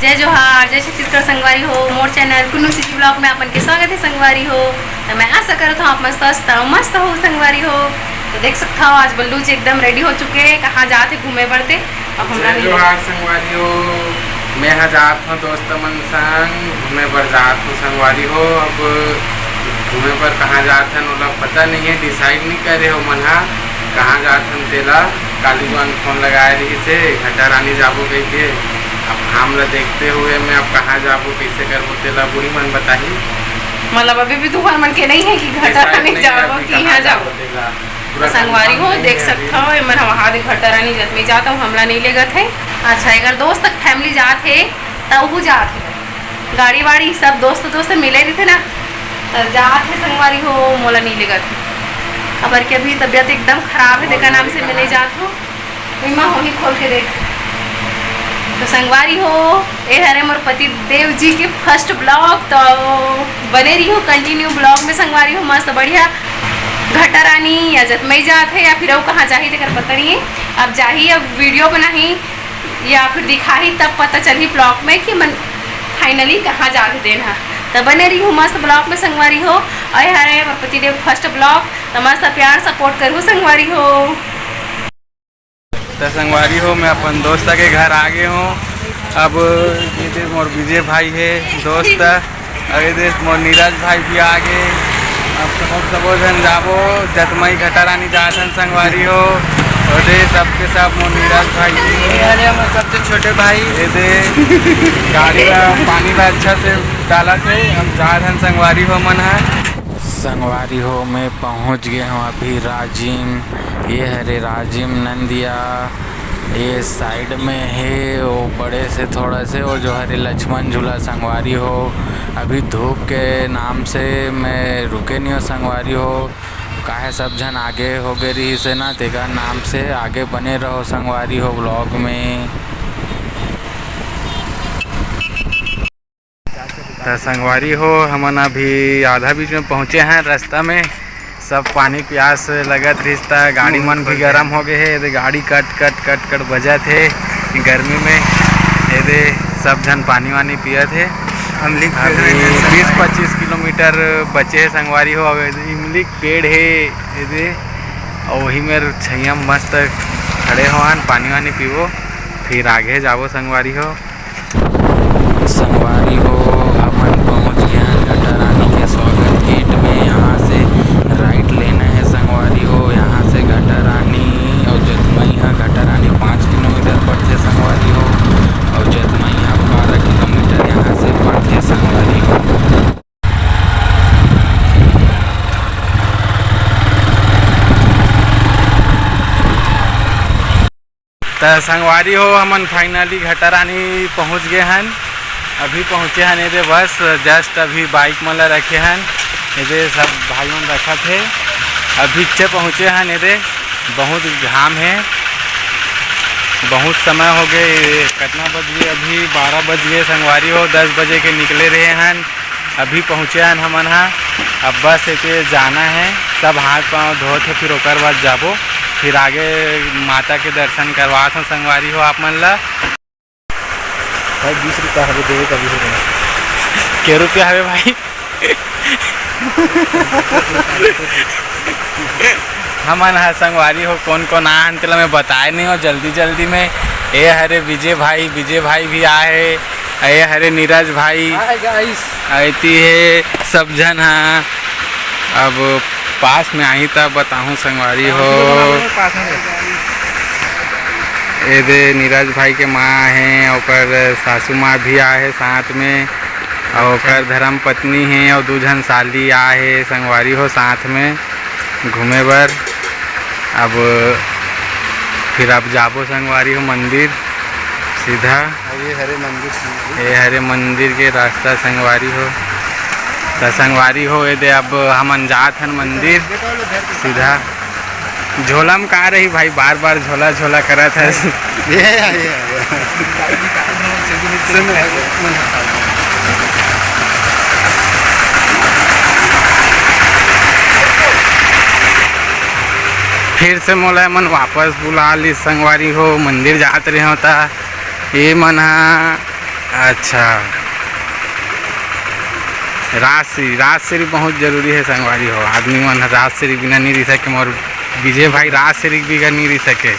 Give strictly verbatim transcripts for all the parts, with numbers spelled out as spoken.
जय जोहार, जय छत्तीसगढ़ संगवारी हो। मोर चैनल कुन्नू सिटी ब्लॉग में आपन के स्वागत है संगवारी हो। तो मैं आशा करत हूँ आप मन स्वस्थ अउ मस्त हो संगवारी हो। तो देख सकत हव आज बल्लू जी एकदम रेडी हो चुके हैं, कहाँ जात है घूमे बर ते। अब हमरा जय नहीं जोहार संगवारी हो, मैं ह जात हूँ दोस्त मन संग घूमे बर जात हूँ संगवारी हो। अब घूमे बर कहाँ जात हन ओला पता नहीं है, डिसाइड नहीं करे हो मन हा कहाँ जात हन तेला। काली मन फोन लगाए रहिस हे घटा रानी जाबो कहिके। अब घाम ला देखते हुए मैं अब कहाँ जाबो, कैसे करबो, तेला वही मन बताही। मतलब अभी भी तुहर मन के नहीं है कि घटा रानी जाबो कि यहाँ जाबो। तेला पूरा संगवारी हो, देख सकत हव, एमन ह वहाँ दे घटा रानी जतमई जात हव, हमला नहीं लेगत है। अच्छा, अगर दोस्त तक फैमिली जात है, त उहू जात है। गाड़ी वाड़ी सब दोस्त दोस्त मिले रहिथे ना, त जात है संगवारी हो, मोला नहीं लेगत है। काबर कि अभी तबीयत एकदम खराब है, तेकर नाम से मैं नहीं जात हूँ। बीमा होही खोल के देख। तो संगवारी हो, ए हरे मोर पति देव जी के फर्स्ट ब्लॉग, तो बने रहियो कंटिन्यू ब्लॉग में संगवारी हो। मस्त बढ़िया घटा रानी या जतमई जात है या फिर अउ कहाँ जाही तेकर पता नहीं है। अब जाही, अब वीडियो बनाही या फिर दिखाही, तब पता चलही ब्लॉग में कि मन फाइनली कहाँ जात है तेन हा। तो बने रहियो मस्त ब्लॉग में संगवारी हो। ए हरे मोर पति देव फर्स्ट ब्लॉग, तो मस्त प्यार सपोर्ट करहू संगवारी हो। त संगवारी हो, मैं अपन दोस्त के घर आ गे हूँ। अब ये दे मोर विजय भाई है दोस्त, अउ ये दे मोर नीरज भाई भी आ गे। अब सब सबो झन जाबो, जतमई घटा रानी जात हन संगवारी हो। और दे सबके सब मोर नीरज भाई जी हैं। ये हरे हमर सबसे छोटे भाई। ये दे गाड़ी ला पानी ला अच्छा से डालत हे, हम जात हन संगवारी हो मन ह। संगवारी हो, मैं पहुँच गे हूँ अभी राजिम। ये हरे राजिम नंदिया, ये साइड में हे, वो बड़े से थोड़ा से, वो जो हरे लक्ष्मण झूला संगवारी हो। अभी धूप के नाम से मैं रुके नहीं हो संगवारी हो, काहे सब झन आगे हो गए रही से ना, तेकर नाम से आगे बने रहो संगवारी हो ब्लॉग में। त संगवारी हो, हमन अभी आधा बीच में पहुँचे हैं। रास्ता में सब पानी प्यास लगत रहिस, त गाड़ी मन भी गरम हो गए हे। एदे गाड़ी कट कट कट कट बजत हे गर्मी में। एदे सब झन पानी वानी पियत हे। अभी बीस पच्चीस किलोमीटर बचे हे संगवारी हो। अब एदे इमली के पेड़ हे एदे, अउ वही मेर छइया में मस्त खड़े होवन, पानी वानी पीबो, फिर आगे जाबो संगवारी हो। संगवारी हो, हमन पहुंच गे हन घटा रानी के स्वागत गेट में। यहाँ से राइट लेना है संगवारी हो। यहाँ से घटा रानी अउ जतमई ह, घटा रानी पाँच किलोमीटर पड़थे संगवारी हो, अउ जतमई ह बारह किलोमीटर यहाँ से पड़थे संगवारी हो। त संगवारी हो, हमन finally घटा रानी पहुँच गे हन। अभी पहुँचे हन एदे, बस just अभी bike मन ला रखे हन एदे, सब भाई मन रखत हे। अभी चे पहुँचे हन एदे, बहुत घाम हे, बहुत समय हो गए। कतना बज गए? अभी बारह बज गए संगवारी हो, दस बजे के निकले रहे हन। अभी पहुँचे हन हमन ह, अब बस एके जाना है, सब हाथ पाँव धोत है, फिर ओकर बाद जाबो, फिर आगे माता के दर्शन करवात हो संगवारी हो आप मन ला। भाई, बीस रुपया हवे, देवे का बीस रुपया। के रुपया हवे भाई? हमन ह संगवारी हो कोन कोन आए हन तेला मैं बताए नहीं हो जल्दी जल्दी में। ए हरे विजय भाई, विजय भाई भी आए हे। ए हरे नीरज भाई। Hi guys। अइती हे सब झन ह। अब पास में आही त बताहूँ संगवारी हो। पास में। एदे नीरज भाई के माँ हे, ओकर सासू माँ भी आए हे साथ में, अउ ओकर धर्म पत्नी हे, अउ दू झन साली आए हे संगवारी हो साथ में घूमे बर। अब फिर अब जाबो संगवारी हो मंदिर सीधा। अउ ये हरे मंदिर संगवारी। ये हरे मंदिर के रास्ता संगवारी हो। त संगवारी हो, एदे अब हमन जात हन मंदिर सीधा। झोला में का रही भाई, बार बार झोला झोला करत हस। ये, ये, ये। सुन। फिर से मोला मन वापस बुला ली संगवारी हो, मंदिर जात रहे हो ता ये मन ह अच्छा, राजश्री, राजश्री बहुत जरूरी हे संगवारी हो। आदमी मन ह राजश्री बिना नहीं रह सके। मोर विजय भाई राजश्री बिगर नहीं रह सके।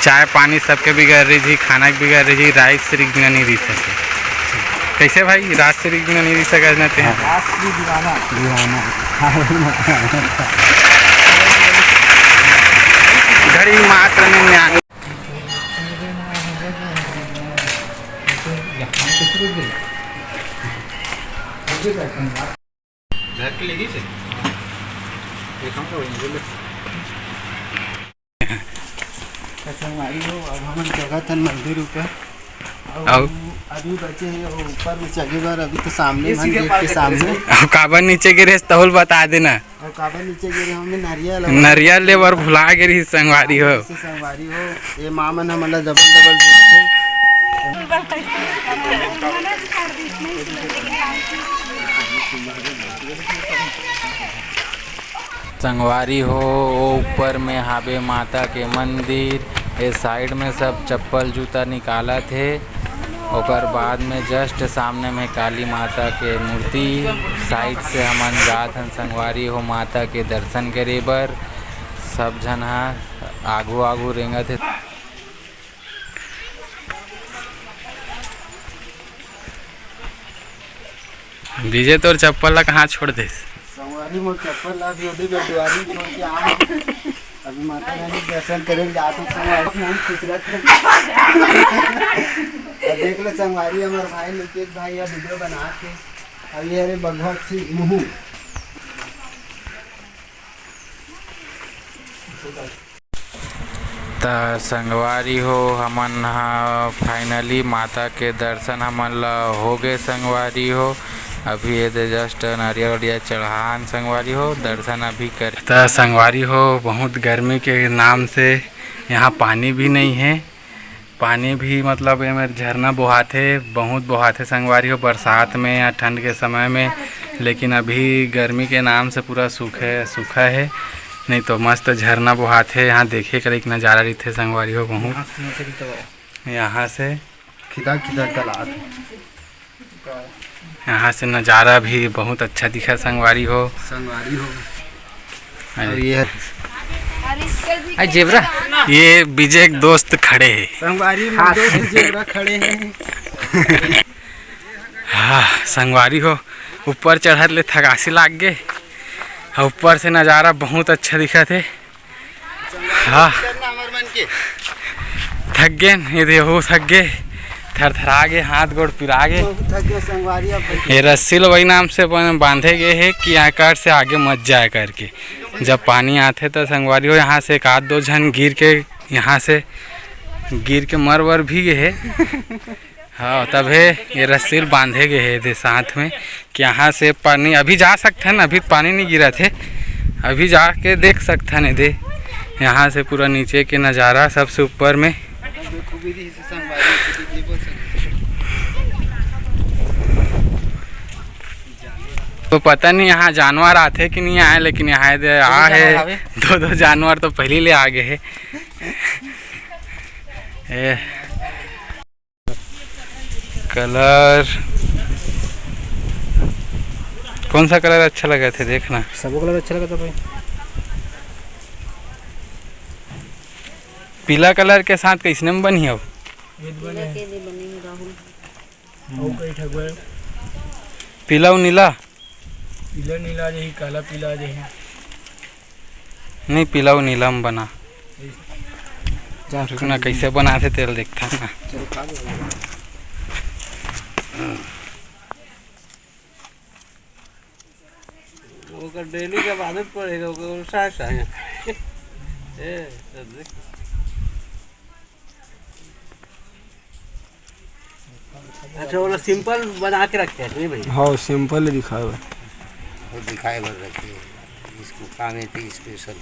चाय पानी सबके बिगर रह जी, खाना के बिगर रह जी, राजश्री बिना नहीं रह सके। कैसे भाई, राजश्री बिना नहीं रह सके ना ते? राजश्री दीवाना। दीवाना। घड़ी मात्र में न्याय। घर के लेगी से? देखम तो वहीं से ले। तो संगवारी हो, अब हमन चघत हन मंदिर ऊपर। अउ अउ? अभी बचे हे वो ऊपर में चढ़े बर, अभी तो सामने मन गेट के सामने। अब काबर नीचे गिरे, तहुल बता देना। अउ काबर नीचे गिरे, हमें नरियल अउ नरियल ले बर भुला गे रही संगवारी हो। से संगवारी हो, ये माँ मन हमन ला डबल डबल भेजथे। संगवारी हो, वो ऊपर में हाबे माता के मंदिर, ए साइड में सब चप्पल जूता निकालत हे। ओकर बाद में just सामने में काली माता के मूर्ति। साइड से हमन जात हन संगवारी हो माता के दर्शन करे बर। सब झन ह आगू आगू रेंगत हे। विजय, तोर चप्पल ला कहाँ छोड़ देस? संगवारी, मोर चप्पल ला अभी ओदे बेटवारी छोड़ के आ। अभी माता रानी के दर्शन करे जात हन संगवारी, नहीं खुसरत हे। अब देख लो संगवारी, हमर भाई निकेश भाई अब वीडियो बनात हे। अब ये हरे भगत सिंह मुहू। त संगवारी हो, हमन ह finally माता के दर्शन हमन ल हो गे संगवारी हो। अभी एदे just नरियर वरियर चढ़ान संगवारी हो, दर्शन अभी कर। त संगवारी हो, बहुत गर्मी के नाम से यहाँ पानी भी नहीं है। पानी भी मतलब एमेर झरना बोहाथे, बहुत बोहाथे संगवारी हो, बरसात में या ठंड के समय में। लेकिन अभी गर्मी के नाम से पूरा सूखे, सूखा है, नहीं तो मस्त झरना बोहाथे। यहाँ देखे के लायक नज़ारा रहिथे संगवारी हो बहुत। यहाँ से खिदा खिदा कला आथे। यहाँ से नज़ारा भी बहुत अच्छा दिखा संगवारी हो। संगवारी हो। अरे। और ये है। अरे जेबरा। ये विजय के दोस्त खड़े हैं। संगवारी में हाँ। दोस्त जेबरा खड़े हैं। हाँ, संगवारी हो, ऊपर चढ़त ले थकासी लाग गे। हाँ, ऊपर से नज़ारा बहुत अच्छा दिखत हे। हाँ। थक गेन, ये दे हो थक गे, थरथरा गे, हाथ गोड़ पिरा गे। बहुत थक गे संगवारी अब। ये रस्सी ल वही नाम से बन-, बांधे गे हे कि आकर से आगे मत जाए करके। जब पानी आथे त संगवारी हो, यहाँ से एक आध दो झन गिर के, यहाँ से गिर के मर वर भी गे हे। हाँ, तभे ये रस्सी ल बांधे गे हे दे साथ में कि यहाँ से पानी अभी जा सकथन, अभी पानी नहीं गिरत हे, अभी जाके देख सकथन एदे। यहाँ से पूरा नीचे के नज़ारा सबसे ऊपर में। तो पता नहीं यहाँ जानवर आथे कि नहीं आए, लेकिन यहाँ एदे आ हे। दो दो जानवर तो पहली ले आ गे हे। ए, कलर, कौन सा कलर अच्छा लगा थे, देखना। सबो कलर अच्छा लगा था भाई। पीला कलर के साथ कैसने में बनी हो? ये तो बने। पीला के भी बने हैं, राहुल। अउ कई ठक बने। पीला अउ नीला? पीला नीला आ जाही, काला पीला आ जाही। नहीं, पीला अउ नीला में बना। जा, रुक ना, खा ले। कैसे बनाथे तेल देखता ना। चलो, खा ले। ओकर डेली के आदत पड़ेगा, ओकर साथ साथ। ए, सब देख। अच्छा, वो लोग सिंपल बना के रखे हैं, नहीं भैया? हाँ, सिंपल ही दिखाए हुए। वो दिखाए भर रखे हैं। इसको काम है थी स्पेशल।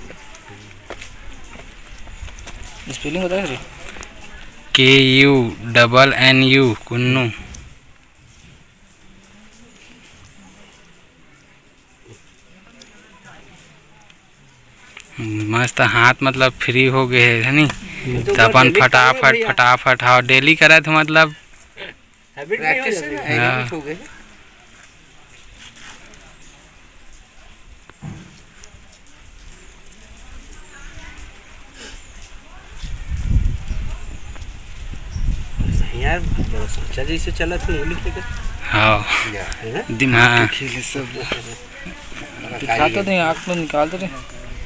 स्पेलिंग बता दे। K U double N U, Kunnu. मस्त हाथ मतलब फ्री हो गए है, है नी? तो त अपन डेली करत फटाफट, भैया। फटाफट, हाँ, डेली करत हो मतलब। Practice से ना हाँ। Habit हो गई। यार, सोचा जैसे चलत हे, वो लिख के। हाँ। या, है ना? दिमाग हाँ। के खेल सब। दिखा तो नहीं, आँख में निकाल तो नहीं।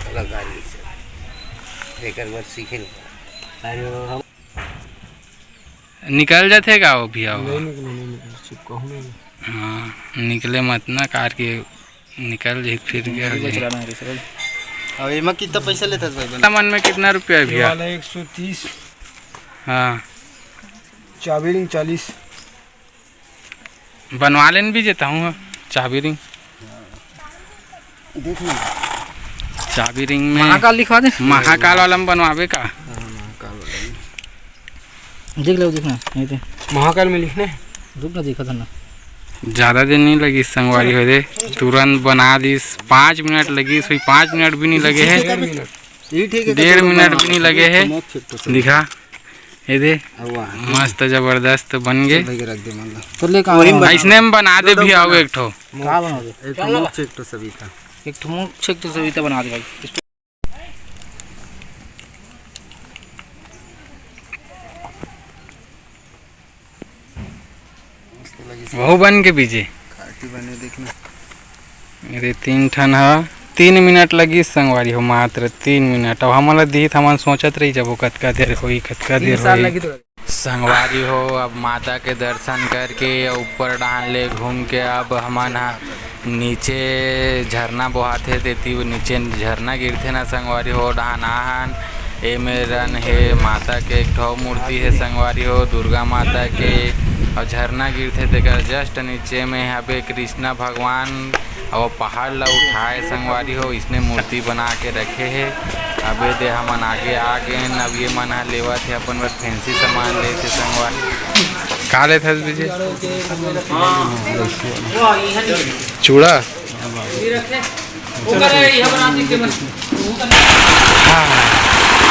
कलाकारी से। एक बार सीखे लो। अरे, हम निकल जाथे का वो भैया? नहीं निकले, नहीं निकले, चिपकाहूँ नहीं। हाँ, निकले मत ना, कार के निकल जाही फिर क्या हो जाही? चलाना है, सर। अब एमा कितना पैसा लेता है भाई? सामान में कितना रुपया है ये भैया? वाला एक सौ तीस। हाँ। चाबी रिंग चालीस। बनवा लेन भी जेता हूँ, चाबी रिंग। देख ना। चाबी रिंग में महाकाल लिखवा दे। महाकाल वाला में बनवाबे का? हाँ, महाकाल वाला में। देख लो, देखना, ये दे। महाकाल में लिखना है। रुक ना, देखा था ना। ज्यादा देर नहीं लगी संगवारी हो दे, तुरंत बना दिस। पाँच मिनट लगी, सोई पाँच मिनट भी नहीं लगे है। डेढ़ मिनट। ये ठीक है, डेढ़ कभी मिनट बनवा भी नहीं लो। लगे है। मोख छिप तो सही। दिखा, ये दे, अब वाह। मस्त जबरदस्त बन गए। चल भाई, रख दे, मान लो। तो ले कहाँ वही बना? इसने में बना दे दो, भी दो आओ बना। एक ठो। का बना दे? एक ठो मोख छिप तो सभी का। एक ठो मोख छिप तो सभी का बना दे भाई। मस्त लगिस। वहू बन के बीजे। खाटी बने, देखना। अरे, तीन ठन ह, तीन मिनट लगिस संगवारी हो, मात्र तीन मिनट। अब हमन ल दिही त हमन सोचत रही जबो, कतका देर होही, कतका तीन देर साल होही। लगी तो। संगवारी हो, अब माता के दर्शन करके ऊपर डहान ले घूम के अब हमन ह नीचे झरना बोहाथे, तेती वो नीचे झरना गिरथे ना संगवारी हो, डहान आहन। ए मेरन हे माता के एक ठो मूर्ति हे संगवारी हो, दुर्गा माता के। अउ झरना गिरथे तेकर just नीचे में हबे कृष्णा भगवान। अउ पहाड़ ला उठाए संगवारी हो, इसने मूर्ति बना के रखे हे। अबे दे हमन आगे आ गेन, अब ये मन ह लेवत हे अपन बर fancy सामान लेथे संगवारी। का लेथस बीजे? चूड़ा? हाँ,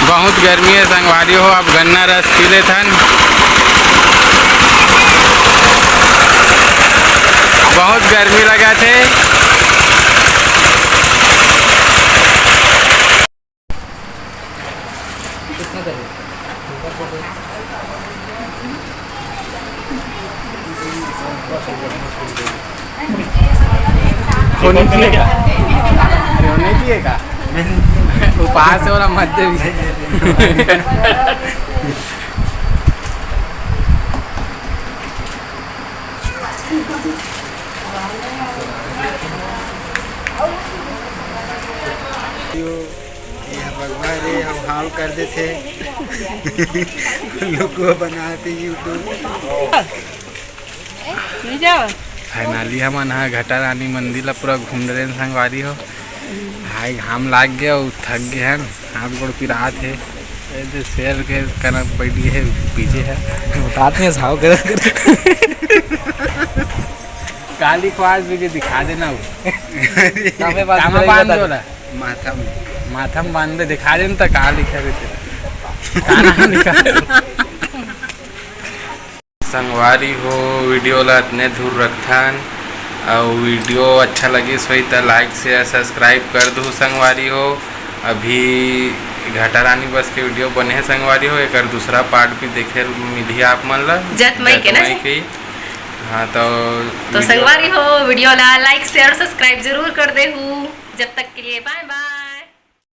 बहुत गर्मी हे संगवारी हो, अब गन्ना रस पी लेथन। बहुत गर्मी लगत हे। होने चाहिए का? अरे, होने चाहिए का? उपास हे वाला मत दे। ये भगवान रे, अब हाल कर देथे। लोगो बनाथे YouTube। नहीं जाओ। Finally हमन ह घटा रानी मंदिर ला पूरा घूम डरेन संगवारी हो। हाय, घाम लाग गया, अउ थक गए हन, हाथ गोड़ पिरात हे। ए दे शेर के कनक बैठी हे, पीछे हे। उठात नहीं, साव करे, करे। काली ख्वाज भी जे दिखा देना वो। कामे बांध कामा दे, बांध बता दे। दो ना। माथा में। माथा में बांध दे, दिखा देना तो काली करे तेरा। काना दिखा दे। संगवारी हो, video ला अतने दूर रखथन, अउ video अच्छा लगिस होही त like, share, subscribe कर दू संगवारी हो। अभी घटा रानी बस के video बने हे संगवारी हो, एकर दूसरा part भी देखे मिलही आप मन ला। जत मई के ना जत मई जी? के। हाँ, तो तो video संगवारी हो, video ला like, share, subscribe जरूर कर देहू। जब तक के लिए bye bye।